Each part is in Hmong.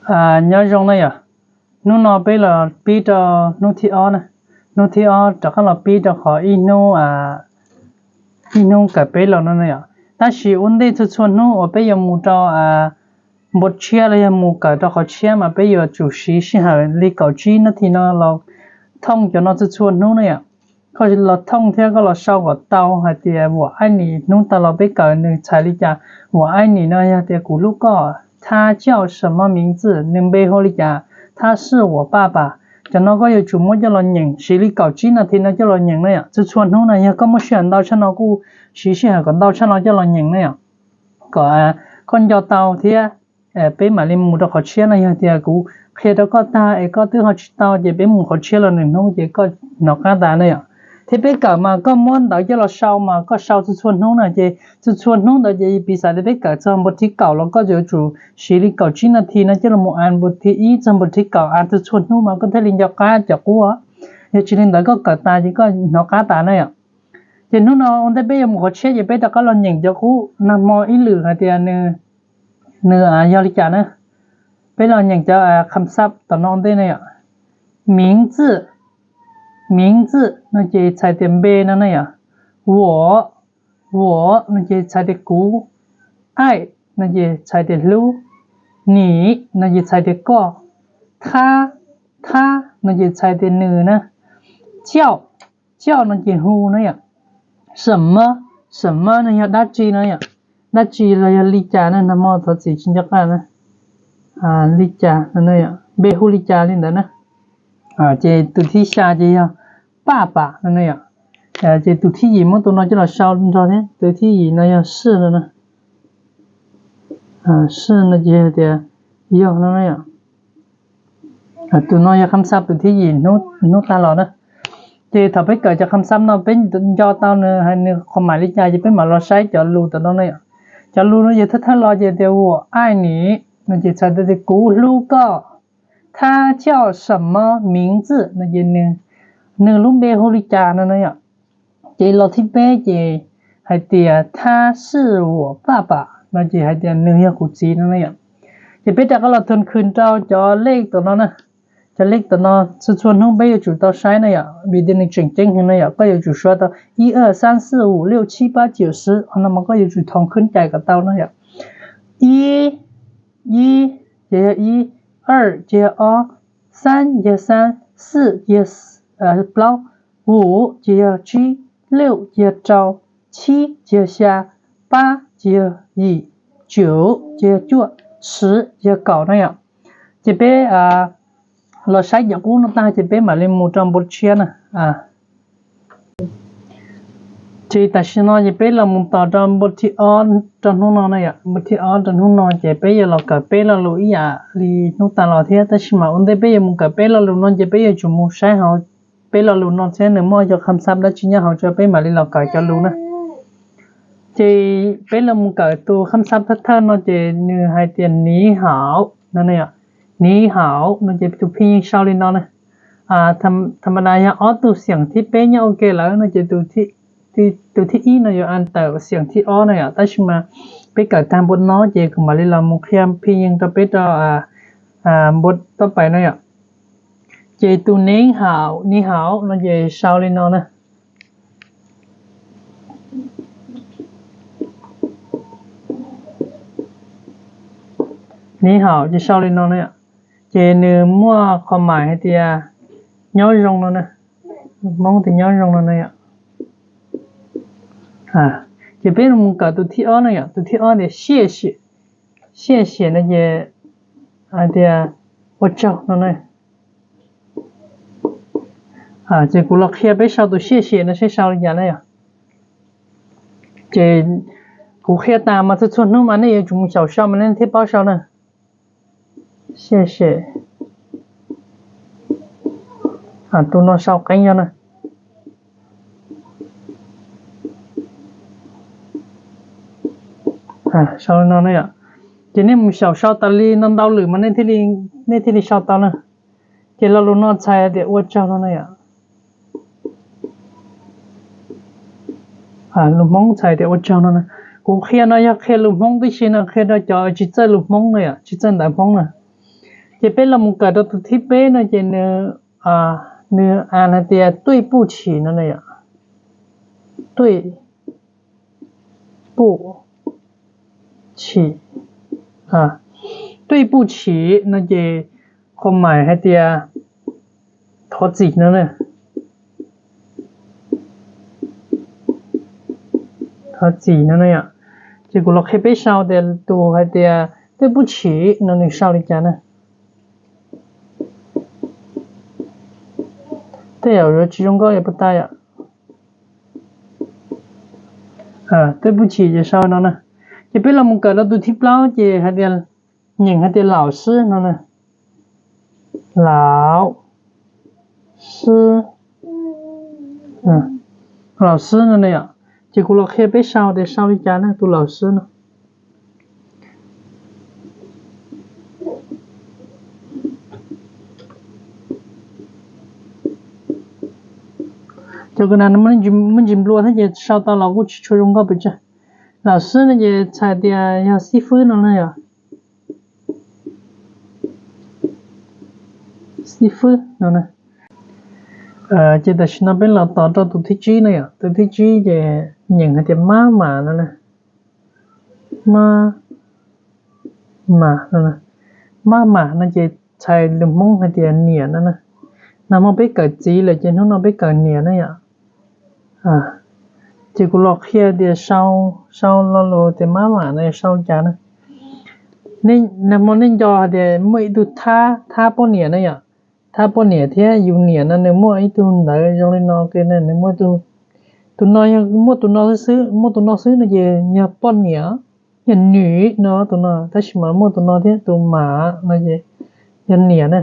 Nyob zoo na yom, hnub no peb los pib rau hnub thib ob na, hnub thib ob rov qab los pib rau qhov ib hnub, ib hnub kawm peb los no na yom. Tab sis ua ntej txhua txhua hnub uas peb yuav mus rau npua tshiab los yog mus kawm rau qhov tshiab mas peb yuav tsum siv sij hawm li kaum tsib nab thi no los thooj cov no txhua txhua hnub na yom. Koj los thooj thiab koj los sau kom tau hais tias 我爱你 hnub tas los peb kawm nws txhais li cas. 我爱你 no yog tias kuv hlub koj, 他叫什么名字 nws npe hu li cas, 他是我爸爸. Cov no koj yuav tsum muab coj los nyeem, siv li kaum tsib nab thi no coj los nyeem na yom. Txhua txhua hnub na yog koj muaj sij hawm ntau tshaj no kuj siv sij hawm kom ntau tshaj no coj los nyeem na yom, kom koj nco tau thiab. Peb mam li mus rau qhov tshiab no, yog tias kuv qhia rau koj tag es koj twb ho tsis tau ces peb mus qhov tshiab los nws hnub ces koj hnov qab tas na yom. Thiab peb kawm mas koj muab ntawv coj los sau mas koj sau txhua txhua hnub na, ces txhua txhua hnub ntawd ces piv xam tias peb kawm txog npua thib kaum los koj yuav tsum siv li kaum tsib nab thi no coj los mus a npua thib ib txog npua thib kaum a txhua txhua hnub mas koj thiaj li nco qab cov qub. Yog tsis li ntawd koj kawm tas ces koj hnov qab tas na yom. Ces hnub no ua ntej peb yuav mus qhov tshiab ces peb rov qab los nyeem cov qub nag hmo ib lwm hais tias nws yog li cas na. Peb los nyeem cov kham xab tom no ua ntej na yom. 名字, 名字 no ces txhais tias npe no na yom. 我, 我 no ces txhais tias kuv. 爱 no ces txhais tias hlub. 你 no ces txhais tias koj. 他, 他 no ces txhais tias nws na. 叫, 叫 no ces hu na yom. 什么, 什么 no yog dab tsi no yom. Dab tsi los yog li cas na, nag hmo thov txim tsis nco qab na. Li cas no, npe hu li cas li ntawd na. Ces tus thib xya ces yog 爸爸 no na yom. Ces tus thib yim muab tus no coj los sau nrog thiab, tus thib yim no yog 是 no na. 是 no ces tias yog no na yom. Tus no yog kham xab tus thib yim hnub tag los na. Ces thaum peb kawm cov kham xab no peb nco tau nws hais nws qhov maim li cas ces peb mam los saib cov lus tom no na yom. Cov lus no yog thawj thawj los ces tias 我爱你 no ces txhais tias kuv hlub koj. 他叫什么名字 no ces nws lub npe hu li cas no na yom. Ces los thib peb ces hais tias 他是我爸爸 no ces hais tias nws yog kuv txiv no na yom. Ces peb rov qab los thon khwm rau cov lej tom no na. Cov lej tom no txhua txhua hnub peb yuav tsum tau saib na yom, vim tias nws tseem ceeb heev na yom, koj yuav tsum suav tau 一二三四五六七八九十 qhov no mas koj yuav tsum thoo khwb cais kom tau na yom. 一, 一 ces yog ib, 二 ces yog ob, 三 ces yog xab, 四 ces yog plaub, 五 ces yog tsib, 六 ces yog rau, 七 ces yog xya, 八 ces yog yim, 九 ces yog cuaj, 十 ces yog kaum na yom. Ces peb los saib cov qub no tag ces peb mam li mus rau npua tshiab na. Ces tam sim no ces peb los mus tos rau npua thib ob rau hnub no na yom. Npua thib ob rau hnub no ces peb yuav los kawm peb lo lus ib yam li hnub tas los thiab, tab sis mas ua ntej peb yuav mus kawm peb lo lus no ces peb yuav tsum mus saib hauv peb lo lus no thiab nws muaj cov kham xab dab tsi nyob hauv tso peb mam li los kawm cov lus na. Ces peb los mus kawm tus kham xab thawj thawj no ces nws hais tias 你好 no na yom. 你好 no ces tus phi yeej sau li no na. Tham ma das yog ob tug xiam thib peb nyob ua ke lawm no ces tus thib ib no yuav a tawm xiam thib ob na yom, tab sis mas peb kawm tag npua no ces kuv mam li los mus qhia phi yeej rau peb rau npua toj pais na yom. Ces tus 你好, 你好 no ces sau li no na. 你好 ces sau li no na yom. Ces nws muaj qhov maim hais tias nyob zoo no na. Hmoob tias nyob zoo no na yom. Ces peb mus kawm tus thib ob na yom, tus thib ob tias 谢谢, 谢谢 no ces hais tias ua tsaug no na. Ces kuv los qhia peb sau tus 谢谢 no seb sau li cas na yom. Ces kuv qhia tas mas txhua txhua hnub mas nej yuav tsum mus xyaum sau mas nej thiaj paub sau na. 谢谢. Tus no sau qeeb yog na. Sau li no na yom. Ces nej mus xyaum sau tas li no ntau lwm mas nej thiaj li sau tau na. Ces lo lus no txhais tias ua tsaug no na yom. Lus Hmoob txhais tias ua tsaug no na. Kuv qhia no yog qhia lus Hmoob tib si no, qhia rau cov tsis txawj lus Hmoob na yom, tsis txawj ntawv Hmoob na. Ces peb los mus kawm rau tus thib peb no ces nws, nws a hais tias 对不起 no na yom. 对不起, 对不起 no ces qhov mais hais tias thov txim no na. Thov txim no na yom. Ces kuv los qhia peb sau tias tus hais tias 对不起 no nws sau li cas na. Tej zaum yuav tsis zoo nkauj yog puas tas yom. 对不起 ces sau no na. Ces peb los mus kawm rau tus thib plaub ces hais tias, nyeem hais tias 老师 no na. 老师, 老师 no na yom. Ces kuv los qhia peb sau tias sau li cas na tus 老师 no. Cov kws na muaj ntsis nplua thiab ces sau tau los kuj tsis tshua zoo nkauj pes tsawg. 老师 no ces txhais tias yog xib fwb no na yom. Xib fwb no. Ces tam sim no peb los tos rau tus thib tsib na yom. Tus thib tsib ces nyeem hais tias 妈妈 no na. 妈妈 no, 妈妈 no ces txhais lus Hmoob hais tias niam no na. Nag hmo peb kawm txiv lawm ces hnub no peb kawm niam na yom. Ces kuv los qhia tias sau, sau lo lus tias 妈妈 no sau cas na. Nag hmo nej nco hais tias muaj ib tug thab, thab poj niam na yom. Thab poj niam thiab yus niam no nws muaj ib tug ntawv zoo li no, nws muaj, tus no yog muaj tus no xwb, muaj tus no xwb no ces yog poj niam, yog 女 no tus no, tab sis mas muaj tus no thiab tus 妈 no ces yog niam na.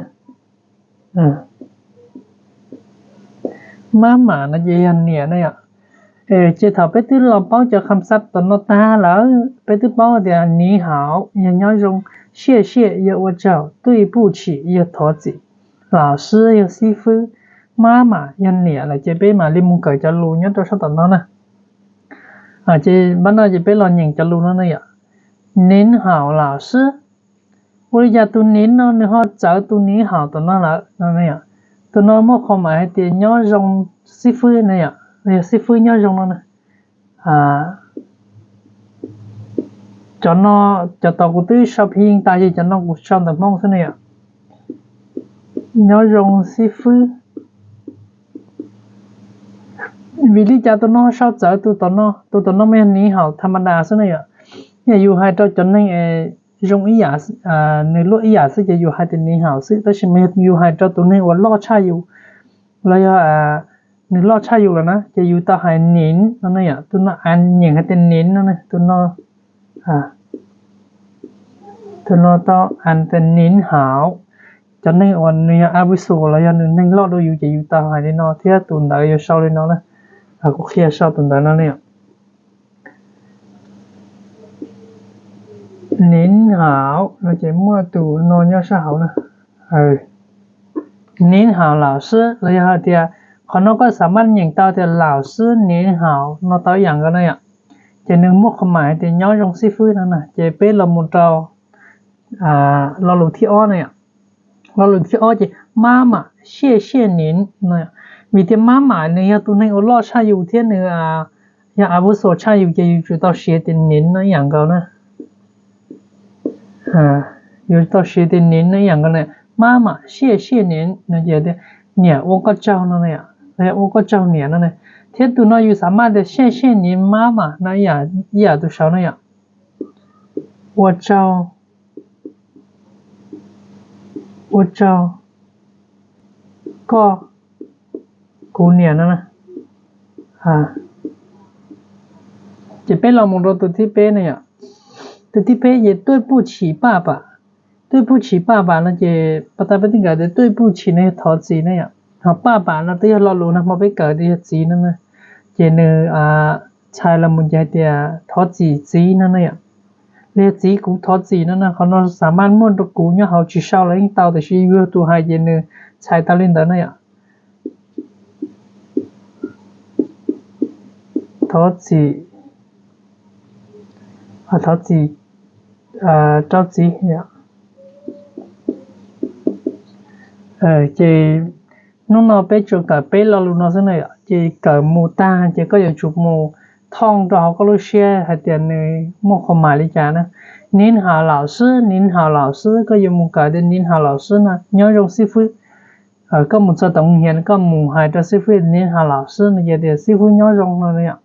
妈妈 no ces yog niam na yom. Ces thaum peb twb los paub cov kham xav tom no tag lawm, peb twb paub tias 你好 yog nyob zoo, 谢谢 yog ua tsaug, 对不起 yog thov txim, 老师 yog xib fwb, 妈妈 yog niam lawm ces peb mam li mus kawm cov lus nyob rau sab tom no na. Ces pab no ces peb los nyeem cov lus no na yom. 您好, 老师. Ua li cas tus 您 no nws ho txawv tus 你好 tom no lawm no? Tus no muaj qhov mais hais tias nyob zoo xib fwb na yom, yog xib fwb nyob zoo no na. Cov no, cov tod kuv twb sau phi yeej tas ces cov no kuv sau ntawv Hmoob xwb na yom. Nyob zoo xib fwb. Vim li cas tus no sau txawv tus tom no? Tus tom no mas yog 您好 tham ma das xwb na yom. Yog yus hais rau cov neeg zoo ib yam, nws luaj ib yam xwb ces yus hais tias 您好 xwb, tab sis mas yog yus hais rau tus neeg uas loj tshaj yus los yog nws loj tshaj yus lawm na ces yus tau hais 您 no na yom. Tus no a nyeem hais tias 您 no, tus no, tus no tau a tias 您好. Cov neeg uas nws yog a vuj xus los yog nws neeg loj dua yus ces yus tau hais li no thiab tus ntawv yuav sau li no na. Kuv qhia sau tus ntawv no na yom. 您好 no ces muaj tus no nyob sab hauv na. 您好, 老师 los yog hais tias qhov no koj xam maj nyeem tau tias 老师, 您好 no tau ib yam nkaus na yom. Ces nws muaj qhov mais hais tias nyob zoo xib fwb no na. Ces peb los mus rau lo lus thib ob na yom. Lo lus thib ob ces 妈妈, 谢谢您 no. Vim tias 妈妈 nws yog tus neeg uas loj tshaj yus thiab nws yog a vuj xus tshaj yus ces yus tsum tau siv tias 您 no ib yam nkaus na. Yus tau siv tias 您 no ib yam nkaus na. 妈妈, 谢谢您 no ces tias niam ua koj tsaug no na yom, los yog ua koj tsaug niam no na. Thiab tus no yus xam maj tias 谢谢您妈妈 no ib yam tus saud na yom. Ua tsaug, ua tsaug koj, kuv niam no na. Ces peb los mus rau tus thib peb na yom. Tus thib peb ces 对不起爸爸. 对不起爸爸 no ces pas tas peb twb kawm tias 对不起 no yog thov txim na yom. Ho 爸爸 no twb yog lo lus nag hmo peb kawm tias yog txiv no na. Ces nws txhais los mus ces hais tias thov txim txiv no na yom. Los yog txiv kuv thov txim no na, qhov no xam maj muaj rau kuv nyob hauv tsis sau los yeej tau, tiam sis yus yog tus hais ces nws txhais tau li ntawd na yom. Thov txim, thov txim rau txiv. Ces hnub no peb tsuas kawm peb lo lus no xwb na yom. Ces kawm mus tag ces koj yuav tsum mus thooj rau hauv koj lub siab hais tias nws muaj qhov mais li cas na.您好,老师, 您好, 老师, koj yuav mus kawm tias 您好, 老师 no nyob zoo xib fwb. Koj mus txog tom hiav koj mus hais rau xib fwb 您好, 老师 no ces tias xib fwb nyob zoo no yom.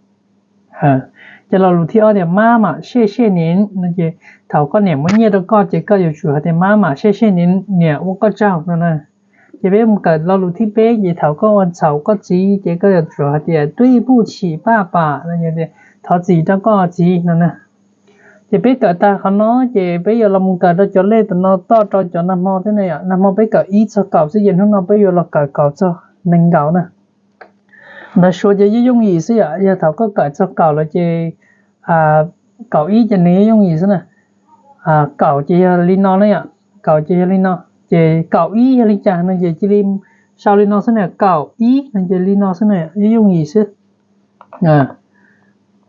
Ces lo lus thib ob tias 妈妈, 谢谢您 no ces thaum koj niam muab nyiaj rau koj ces koj yuav tsum hais tias 妈妈, 谢谢您, niam ua koj tsaug no na. Ces peb mus kawm lo lus thib peb ces thaum koj ua txhaum koj txiv ces koj yuav tsum hais tias 对不起, 爸爸 no ces thov txim rau koj txiv no na. Ces peb kawm tag qhov no ces peb yuav los mus kawm rau cov lej tom no toj rau cov nag hmo thiab na yom. Nag hmo peb kawm ib txog kaum xwb ces hnub no peb yuav los kawm kaum txog nees nkaum na. Ntawd suav ces yooj yooj yim xwb yom, yog thaum koj kawm txog kaum lawm ces kaum ib ces nws yooj yooj yim xwb na. Kaum ces yog li no na yom, kaum ces yog li no. Ces kaum ib yog li cas no ces cia li sau li no xwb na, kaum ib no ces li no xwb na, yooj yooj yim xwb.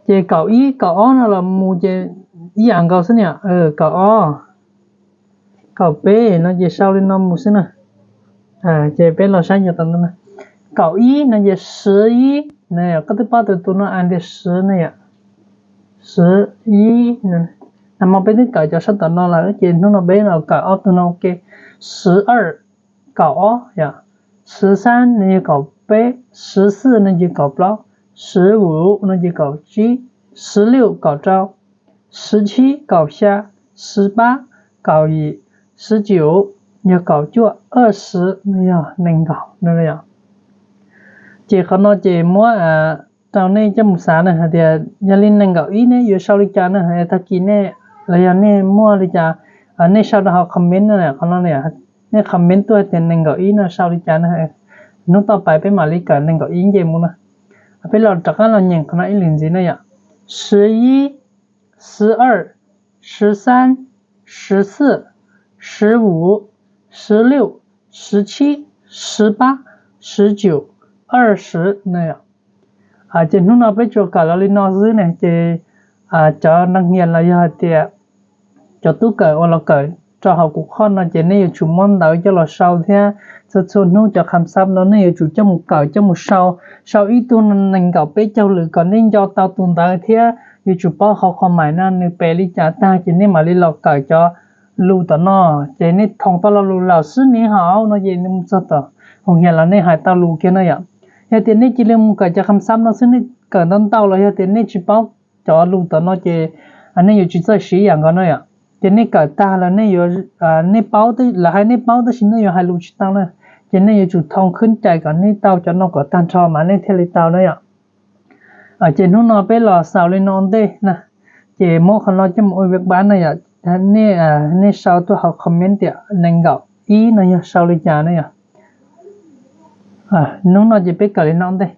Ces kaum ib kaum ob no los mus ces ib yam nkaus xwb na yom. Kaum ob, kaum peb no ces sau li no mus xwb na. Ces peb los saib yog tom no na. Kaum ib no ces 十一 na, koj twb paub tias tus no hais tias 十 na yom. 十一, nag hmo peb twb kawm cov sab tom no lawm ces hnub no peb los kawm ob tug no ua ke. 十二, kaum ob yom. 十三 no ces kaum peb, 十四 no ces kaum plaub, 十五 no ces kaum tsib, 十六 kaum rau, 十七 kaum xya, 十八 kaum yim, 十九 yog kaum cuaj, 二十 no yog nees nkaum no. Ces qhov no ces muab rau nej coj mus xav na hais tias yog li nees nkaum ib nej yuav sau li cas na, tag kis nej los yog nej muaj li cas nej sau rau hauv comment no, qhov no nej comment tuaj hais tias nees nkaum ib no sau li cas na. Hnub tom pais peb mam li kawm nees nkaum ib nce mus na. Peb los rov qab los nyeem qhov no ib lwm ntxiv na yom. 十一, 十二, 十三, 十四, 十五, 十六, 十七, 十八, 十九, 二十 na yom. Ces hnub no peb tsuas kawm los li no xwb ne, ces cov neeg hias los yog hais tias cov tub kawm uas los kawm rau hauv kuv qhov no ces nej yuav tsum muab ntawv coj los sau thiab txhua txhua hnub cov kham xab no nej yuav tsum coj mus kawm coj mus sau, sau ib tug nees nkaum peb caug lwm kom nej nco tau tus ntawv thiab yuav tsum paub qhov qhov mais no nws pem li cas tag ces nej mam li los kawm cov lus tom no. Ces nej thoom tau lo lus 老师您好 no ces nej mus txog tom hoo hias los nej hais tau lus kiag na yom. Yog tias nej cia li mus kawm cov kham xab no xwb nej kawm ntau ntau los yog tias nej tsis paub cov lus tom no ces nej yuav tsis txawj siv yam nkaus na yom. Ces nej kawm tag los nej yuav, nej paub, lawv hais nej paub tab sis nej yuav hais lus tsis tau na. Ces nej yuav tsum thoom khwb cai kom nej tau cov no kom tag nrho mas nej thiaj li tau na yom. Ces hnub no peb los xaus li no ua ntej na, ces muab qhov no coj mus ua viv qab na yom. Nej, nej sau tuaj hauv comment tias nees nkaum ib no yog sau li cas na yom. Hnub no ces peb kawm li no ua ntej.